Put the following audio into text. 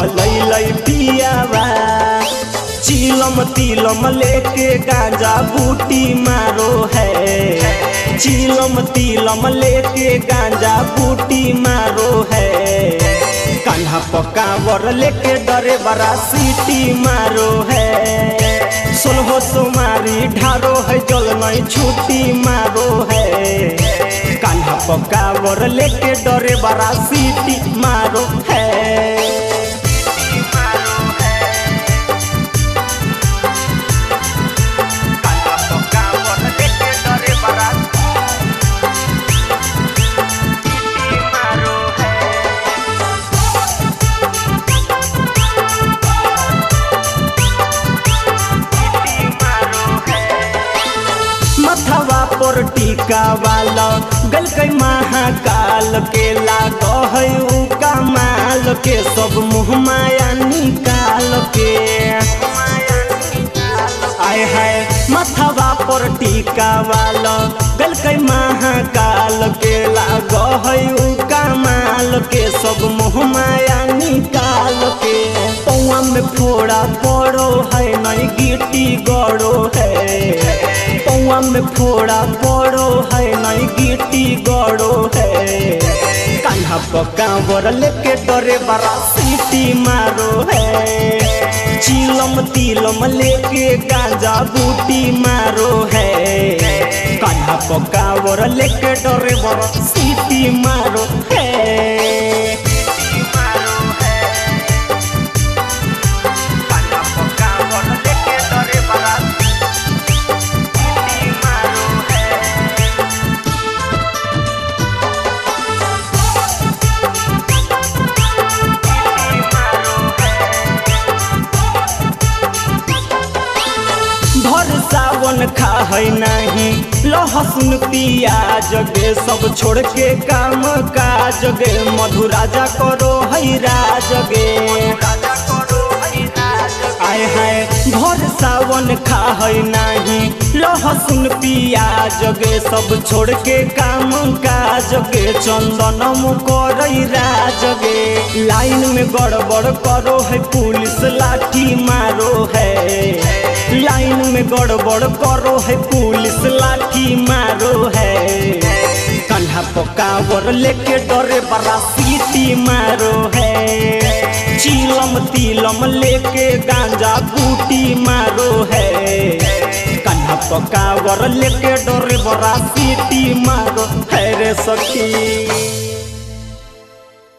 लैलै पियावा। चिलम तिलम लेके गांजा बूटी मारो है, चिलम तिलम लेके गांजा बूटी मारो है। कान्हा पकावर लेके डरे बड़ा सीटी मारो है, सोलहो सोमारी ढारो है जल नहीं छुट्टी मारो है। कान्हा पकावर लेके डरे बड़ा सीटी मारो है। मथवा पर टीका वाला गलकै महाकाल के, लागो है उ कमाल के, सब मुँह माया निकाल के। आय हाय मथवा पर टीका वाला गलकै महाकाल के, लागो है उ कमाल के, सब मुँह माया निकाल के। पौआ में फोड़ा पड़ो है नहीं गिट्टी गड़ो है, पौआ में फोड़ा पड़ो है नहीं गिट्टी गड़ो है। कान्हा पकावर लेके डरे बड़ा सीटी मारो है, चिलम तिलम लेके गांजा बूटी मारो है। कान्हा पकावर लेके डरे बड़ा सीटी मारो है। भर सावन खा है नहीं लहसुन पियाज गे, सब छोड़ के काम काज गे, मधु राजा करो है राज गे। आय हाय भर सावन खा है नहीं लहसुन पियाज गे, सब छोड़ के काम काज गे, चंदन करई राज गे। लाइन में गड़बड़ करो है पुलिस लाठी मारो है, लाइन में गड़बड़ करो है पुलिस लाठी मारो है। कान्हा पकावर लेके डरे बड़ा सीटी मारो है, चिलम तिलम लेके गांजा बूटी मारो है। कान्हा पकावर लेके डरे बड़ा सीटी मारो है रे सखी।